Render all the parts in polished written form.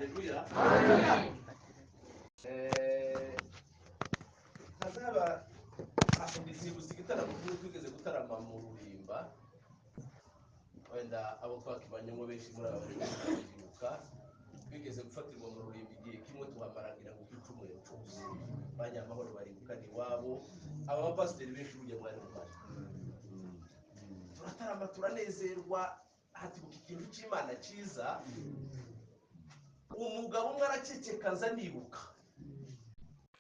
Haleluya. Hazaba nibutse igitaramo kimwe twigeze gutarama mu Rurimba, wenda abo twakibanyemo benshi muri aba barabyibuka. Twigeze gufatirwa mu Rurimba igihe kimwe, tuhamaragira ngo icyumweru cyose. Banyamahoro baribuka ni iwabo, aba bapasiteri benshi burya mwari muhari. Turatarama, turanezerwa, hatibuka ikintu cy'Imana cyiza. Umugabo umwe araceceka, nza nibuka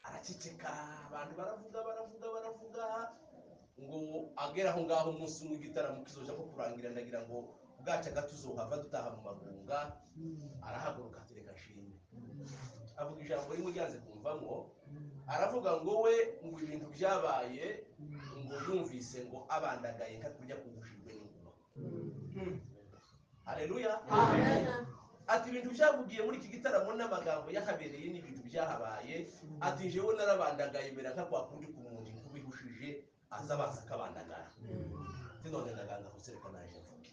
araceceka, abantu baravuga baravuga baravuga, ngo agere aho ngaho umunsi umwe igitaramo kizoja ko kurangira, ndagira ngo bwacaga tuzohava dutaha mu magunga. Arahaguruka ati reka nshime, avuga ijambo rimwe ryanze kumvamwo, aravuga ngo we ngo ibintu byabaye ngo yumvise ngo abandagaye nka kurya kugushijwe n'inkuba. Haleluya. Ati ibintu byavugiye muri iki gitaramo n'amagambo yahabereye n'ibintu byahabaye, ati jewe narabandagaye mbera nka kwa kundi ku muntu inkuba ihushije aza baza akabandagara. Ati none ndaganga gusereka naje mvuge.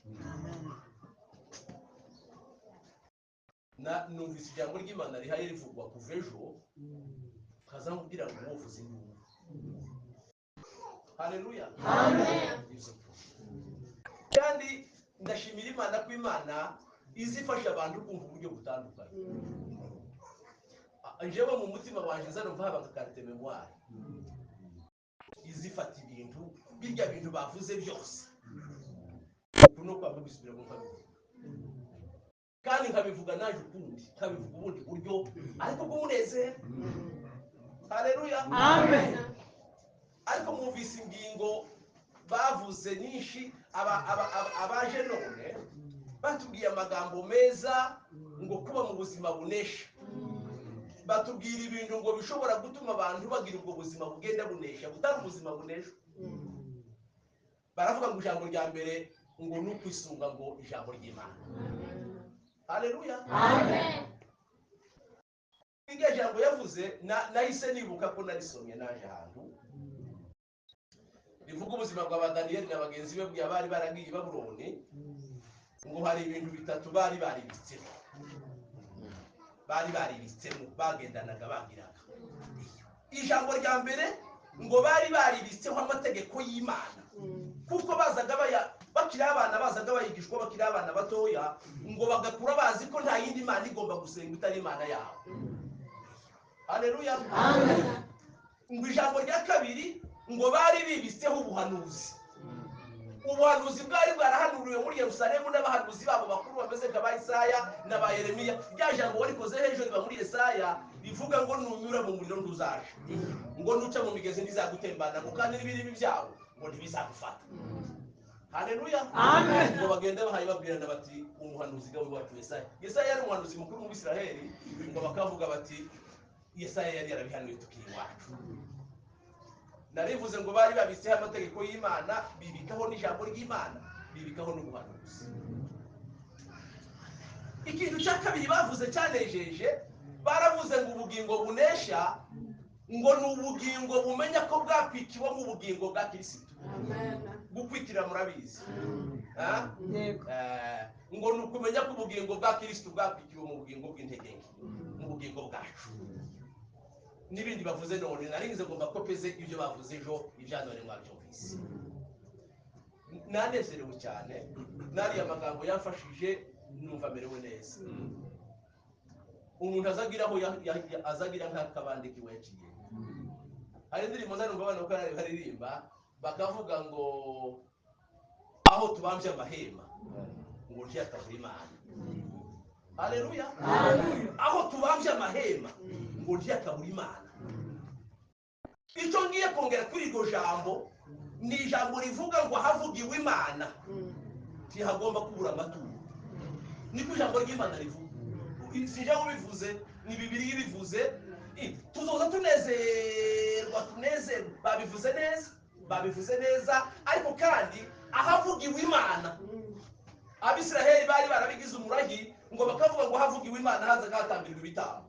Na numvise ijambo ry'Imana rihaye rivugwa kuva ejo, kaza nkubwira ngo wovuze induru. Haleluya. Amen. Kandi ndashimira Imana ko Imana izifasha abantu kumva uburyo butandukanye. Njyewe mu mutima wanje nza numva haba nka carte mémoire izifata ibintu birya bintu bavuze byose, kuno kwamba bisubira mu nkabivuga, kandi nkabivuga naje ukundi, nkabivuga ubundi buryo ariko bw'umunezero. Haleluya. Amen. Ariko mwumvise ingingo bavuze nyinshi, abaje none batubwiye amagambo meza ngo kuba mu buzima bunesha, batubwira ibintu ngo bishobora gutuma abantu bagira ubwo buzima bugenda bunesha, butari ubuzima bunesha. Baravuga ngo ijambo rya mbere ngo ni ukwisunga ngo ijambo ry'Imana. Haleluya. Amen. Iryo jambo yavuze nahise nibuka ko narisomye naje ahantu rivuga ubuzima bwa Daniyeli na bagenzi be bwa bari baragiye i Babuloni, ngo hari ibintu bitatu bari baribitsemo, bari baribitsemo bagendanaga bagiraga. Ijambo rya mbere ngo bari baribitseho amategeko y'Imana, kuko bazaga bakiri abana, bazaga bayigishwa bakiri abana batoya, ngo bagakura bazi ko nta yindi Mana igomba gusenga itari Imana yabo. Haleluya. Amen. Ngo ijambo rya kabiri ngo bari bibitseho ubuhanuzi. Ubuhanuzi bwari bwarahanuriwe muri Yerusalemu n'abahanuzi babo bakuru bameze nka ba Isaya na ba Yeremiya. Rya jambo warikoze hejuru riba muri Yesaya rivuga ngo nunyura mu muriro ntuzaje, ngo nuca mu migezi ntizagutembana, ngo kandi n'ibirimi byawo ngo ntibizagufata. Haleluya. Amen. Ngo bagende bahaye babwirana bati umuhanuzi gawe wacu Yesaya. Yesaya yari umuhanuzi mukuru mu Bisiraheli, ngo bakavuga bati Yesaya yari yarabihanuye tukiri iwacu. Narivuze ngo bari babitseho amategeko y'Imana, bibikaho n'ijambo ry'Imana, bibikaho n'ubuhanuzi. Ikintu cya kabiri bavuze cyanejeje, baravuze ngo ubugingo bunesha ngo ni ubugingo bumenya ko bwakwikiwe mu bugingo bwa Kristo. Amen. Gukwikira murabizi. Yego. Ngo ni ukumenya ko ubugingo bwa Kristo bwakwikiwe mu bugingo bw'intege nke, mu bugingo bwacu. N'ibindi bavuze none naringize ngo mbakopeze ibyo bavuze ejo, ibya none mwabyumvise. Nanezerewe cyane, nariya magambo yamfashije numva merewe neza. Umuntu azagira aho azagira nk'akabande kiwe yaciye. Hari indirimbo zanumva abana uko baririmba bakavuga ngo aho tubambye amahema ngo ntiyakabura Imana. Haleluya. Aho tubambye amahema ngo ntiyakabura Imana. Icyo ngiye kongera kuri iryo jambo ni ijambo rivuga ngo ahavugiwe Imana ntihagomba kubura amaturo. Niko ijambo ry'Imana rivuga. Sinjya ubivuze, ni Bibiliya ibivuze. Tuzoza tunezerwa, tunezerwa. Babivuze neza, babivuze neza. Ariko kandi ahavugiwe Imana, Abisiraheli bari barabigize umuragi ngo bakavuga ngo ahavugiwe Imana haza hatambirwa ibitambo.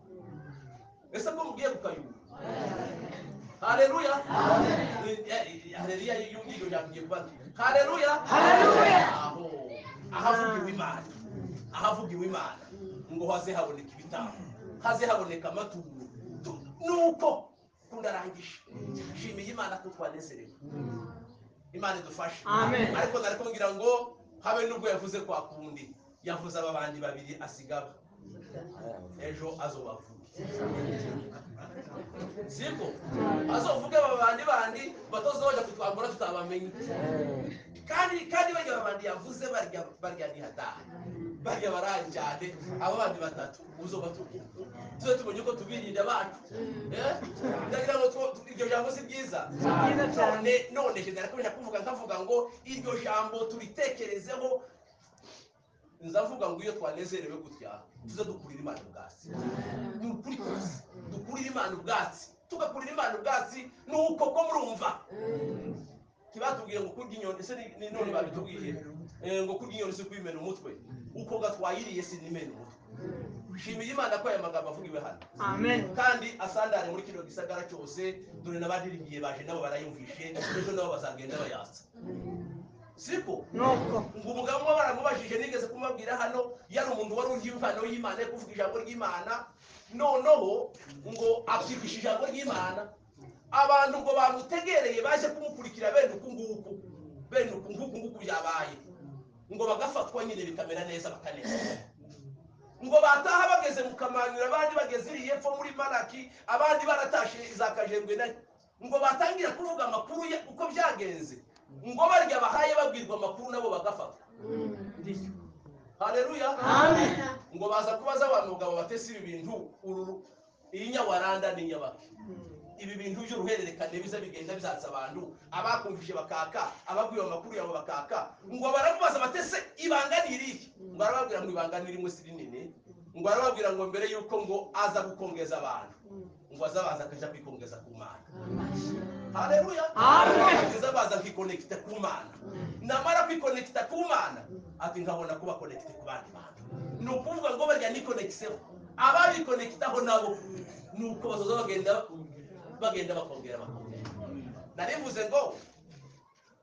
Ese ko mugiye gukayura? Haleluya. Haleluya y'ubwigo byakugiye kuba. Haleluya. Haleluya. Aho ahavugiwe Imana, ahavugiwe Imana. Ngo haze haboneka ibitambo, haze haboneka amaturo. Nuko kundarangije shimiye Imana ko twanezerewe. Imana idufashe. Ariko nari kumbwira ngo habe nubwo yavuze kwa kundi, yavuze aba bandi babiri asigaba, ejo azobavuga. Siko azovuga aba bandi bandi batazoja kutwambura tutabamenye. Kandi bajya abandi yavuze barya ni hataha, barya baranjane aba bandi batatu uzobatuka tuze tumenye uko tubirinda bacu. Ndagira ngo iryo jambo si byiza. None je narakomeje kuvuga nkavuga ngo iryo jambo turitekerezeho. Nzavuga ngo iyo twanezerewe gutya tuze dukurira Imana ubwatsi. Nukuri kose dukurira Imana ubwatsi, tugakurira Imana ubwatsi nuko ko murumva kibatubwiye ngo kurya inyoni se ni none babitubwiye ngo kurya inyoni se kwimena umutwe, uko gatwayiriye sinimena umutwe. Shimiye Imana ko aya magambo avugiwe hano. Amen. Kandi asandare muri kino gisagara cyose, dore n'abadiringiye baje nabo barayumvishe, ejo nabo bazagenda bayatsa. Siko nuko ngo umugabo umwe baramubajije, nigeze kumubwira hano, yari umuntu wari uri impano y'Imana yo kuvuga ijambo ry'Imana, noneho ngo akigisha ijambo ry'Imana. Abantu ngo bamutegereye baje kumukurikira bene uku nguku, bene uku nguku nguku byabaye, ngo bagafatwa nyine bikamera neza bakaneza. Ngo bataha bageze mu Kamanyura, abandi bageze iri yepfo muri Malaki, abandi baratashe izakajembwe na ngo batangira kuvuga amakuru uko byagenze, ngo barya bahaye babwirwa amakuru nabo bagafatwa. Haleluya. Amen. Ngo baza kubaza abantu ngabo batese ibi bintu, iyi nyawaranda ni nyabaki, ibi bintu by'uruhererekane biza bigenda bizatsa abantu, abakumvije bakaka, ababwiwe amakuru yabo bakaka. Ngo baramubaza batese ibanga ni irihe? Ngo arababwira ngo ibanga ni rimwe si rinini. Ngo arababwira ngo mbere yuko ngo aza gukongeza abantu, ngo azabaza akaja kwikongeza ku Mana. Haleluya. Amen. Azabaza akikonekita ku Mana, namara kwikonekita ku Mana ati nkabona kuba connected ku bandi bantu. Ni ukuvuga ngo barya nikonekiteho, ababikonekitaho nabo nuko bazoza bagenda bakongera bakongera. Narivuze ngo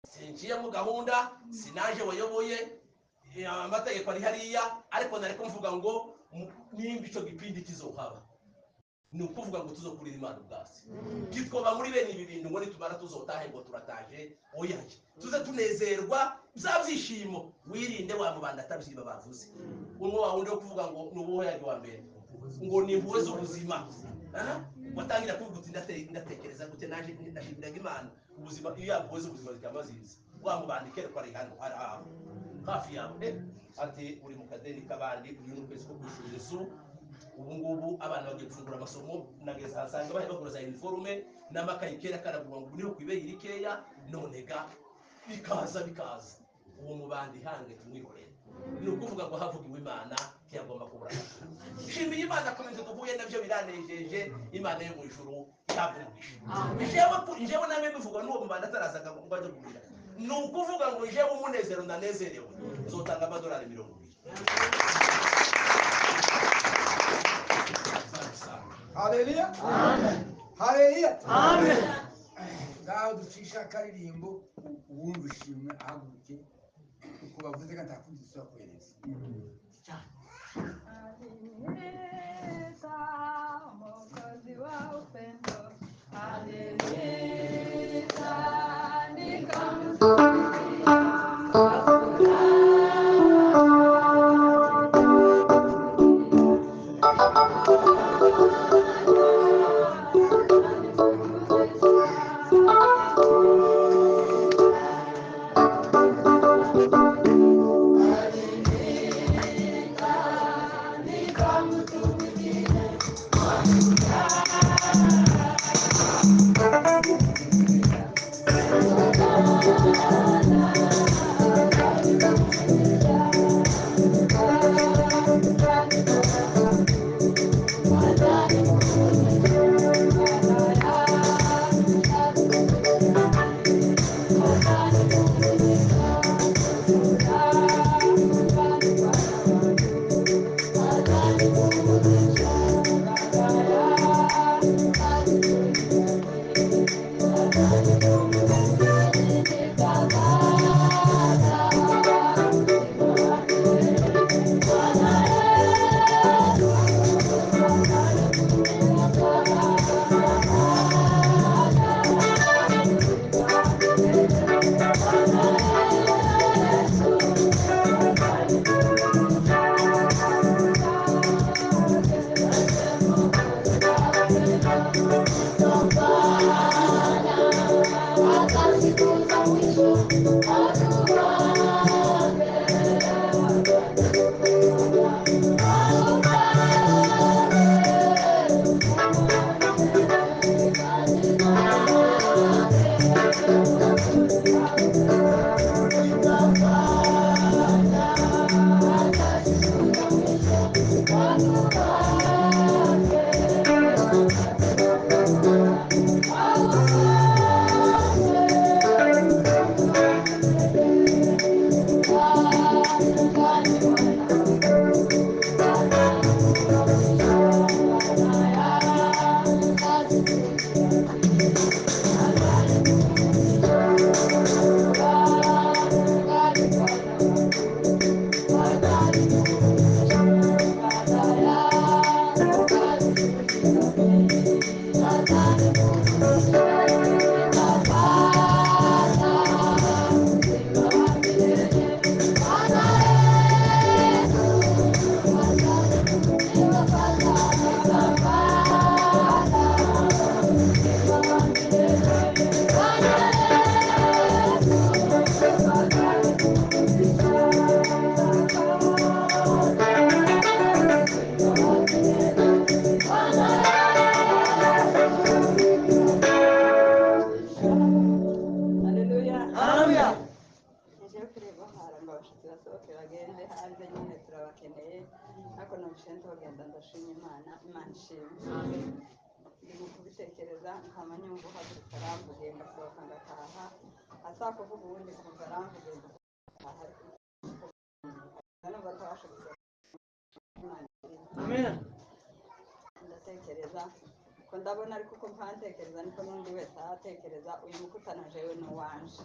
sinjiye mu gahunda, sinaje wayoboye amategeko ari hariya, ariko nari kumvuga ngo nimba ico gipindi kizohaba, ni ukuvuga ngo tuzokurira Imana ubwatsi. Kitwoba muri bene ibi bintu ngo nitumara tuzotahe ngo turataje, oya tuze tunezerwa bya byishimo. Wirinde wa mubanda atabyiba bavuze, umwe wa wundi wo kuvuga ngo ni ubuhe yari wa mbere, ngo ni impuhwe z'ubuzima. Watangira kuvuga uti ndatekereza gute naje ndashimiraga Imana ubuzima, iyo yampuhwe z'ubuzima zikaba ziza. Wa mubanda ikerekwa ari hano ari aho hafi yawe, ati uri mu kadeni k'abandi, uyu ni ukwezi ko kwishura inzu, ubu ngubu abana bagiye gufungura amasomo, nageze ahasanga bahe bagura za uniforme n'amakayi kera karagurwa ngo niho kwibeye irikeya, none ga bikaza bikaza. Uwo mubandi hange tumwihorere. Ni ukuvuga ngo havugiwe Imana ntiyagomba kubura. Shimiye Imana ko ibintu duhuye nabyo biranejeje. Imana yo mu ijuru ihabwe umugisha. Njyewe namwe bivuga n'uwo mubandi atarazaga ngo ajye kugura. Ni ukuvuga ngo njyewe umunezero ndanezerewe, nzotanga amadolari 20. Haleluya. Amen. Haleluya. Amen. Ngaho ducisha akaririmbo uwumva ishimwe ahaguruke, uko bavuze ko atakundi dusubira kohereza. Come to me. Haleluya. Haleluya. Nje kureba hara ngo abashitsi basohoke bagende hanze nyine turabakeneye, ariko numvise ntogenda. Ndashima Imana, Imana ishimwe. Ndi mu kubitekereza nkama nyumva uhagurutse aramvugiye ngasohoka ngataha, asakuvuga ubundi nkumva aramvugiye ngataha, ariko numva atabasha gusohoka. Imana ishimwe. Amen. Ndatekereza ko ndabona, ariko uko mpantekereza niko n'undi wese aratekereza. Uyu mukutano jewe ni uwanje,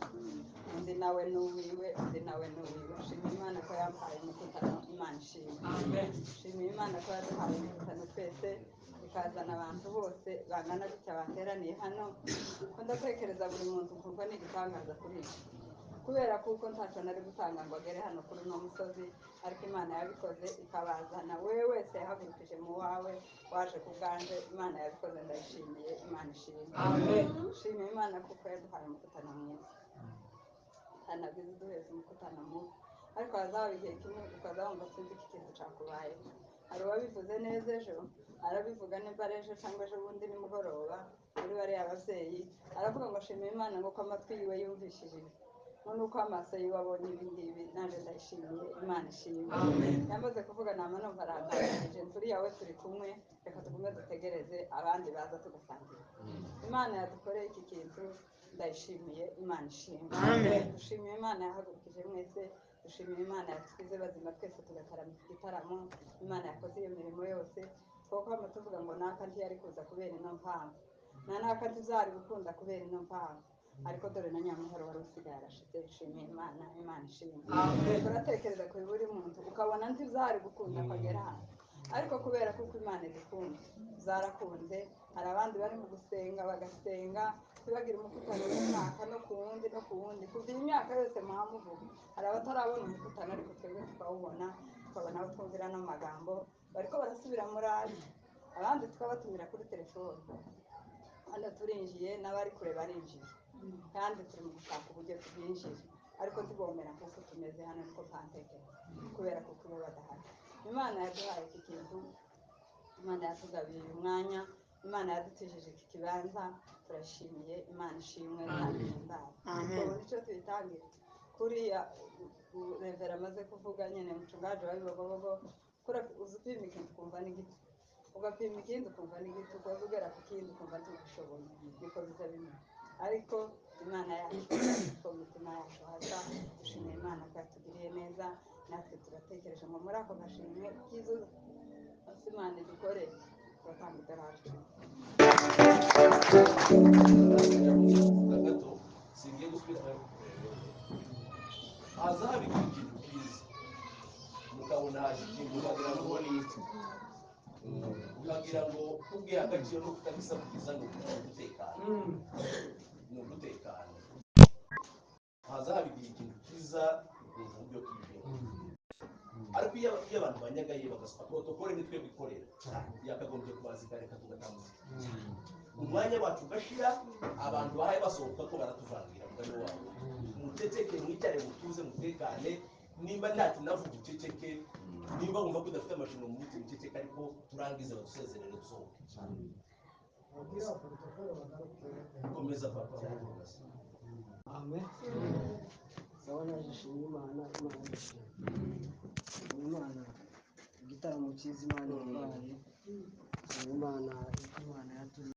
undi nawe ni uwiwe, undi nawe ni uwiwe. Nshima Imana ko yampaye umukutano, Imana ishimwe. Nshimiye Imana ko yaduhaye umukutano twese, ikazana abantu bose bangana gutya bateraniye hano. Ko ndatekereza buri muntu nkumva ni igitangaza kuri njye, kubera kuko ntacyo nari gutanga ngo agere hano kuri uno musozi, ariko Imana yabikoze ikabazana. Wewe wese yahagurukije mu wawe waje ku bwanje, Imana yabikoze, ndayishimiye, Imana ishimwe. Nshimiye Imana kuko yaduhaye umukutano mwiza. Ntabwo duheza umukutano mubi, ariko hazaba igihe kimwe ukaza wumva sinzi iki kintu cyakubayeho. Hari uwabivuze neza ejo, arabivuga nimba ari ejo cyangwa ejo bundi nimugoroba muri bariya babyeyi, aravuga ngo shima Imana ngo ko amatwi yiwe yumvishije ibi, ngo nuko amaso yiwe abonye ibi ngibi. Nanjye ndayishimiye, Imana ishimwe. Yamaze kuvuga nama numva arantangarije, nturiya we turi kumwe, reka tugume dutegereze abandi baza tugasangira. Imana yadukoreye iki kintu, ndayishimiye, Imana ishimwe. Dushimiye Imana yahagurukije mwese, dushimiye Imana yatugize bazima twese tugatarama iki gitaramo. Imana yakoze iyo mirimo yose, kuko tuvuga ngo naka ntiyari kuza kubera ino mpamvu, na naka ntizari gukunda kubera ino mpamvu, ariko dore na Nyamuhoro wari usigaye arashize. Nshimiye Imana, Imana ishimwe. Uratekereza kuri buri muntu ukabona ntizari gukunda akagera hano, ariko kubera kuko Imana idukunda zarakunze. Hari abandi bari mu gusenga bagasenga ntibagire umukutano w'umwaka no ku wundi no ku wundi, kuva iyi myaka yose muhamuvuga. Hari abatarabona umukutano, ariko twebwe tukawubona, tukabona aho twumvira n'amagambo bariko barasubira muri ayo, abandi tukabatumira kuri telefone. Hano turinjiye n'abari kure barinjiye, kandi turi mu gushaka uburyo tubinjira, ariko tubomera kuko tumeze hano niko pantekereza, kubera kuko bo badahari. Imana yaduhaye iki kintu, Imana yatugabiye uyu mwanya, Imana yadutijije iki kibanza, turashimiye, Imana ishimwe kandi ihimbaze. Tubona icyo tuyitangira kuriya revera amaze kuvuga nyine, mchungaji wa Bibogobogo, uzi upima ikintu ukumva ni gito, ugapima ikindi ukumva ni gito, ukaza ugera ku kindi ukumva ntugishoboye, niko biza bimeze. Ariko Imana yacu ko mitima yacu hasa, dushimiye Imana ko yatugiriye neza. Natwe turatekereje ngo muri ako gashimwe k'izo Imana idukore turatanga $10. Gato singiye gusubira, haza haba ikintu cyiza mukabona haje ikintu ukagira ngo ni iki, ukagira ngo kubwiha agaciro no kutagisabiriza ni ugutekana, ni ugutekana. Haza haba igihe ikintu cyiza ukumva uburyo kije, ariko iyo abantu banyagaye bagasaba protokole nitwe bikorera, yakagombye kubanza ikareka tugatambuka umwanya wacu ugashira, abantu bahaye basohoka ko baratuvangira mugani wabo. Muceceke, mwicare, mutuze, mutekane. Nimba ntacyo unavuga uceceke, nimba wumva ko udafite amashimo mu mutima uceceke, ariko turangize badusezerere dusohoke. Komeza papa. Amen. Sawa, naje nshimye Imana, Imana ishimwe. Imana igitaramo cyiza Imana yabaye. Imana Imana yatuze.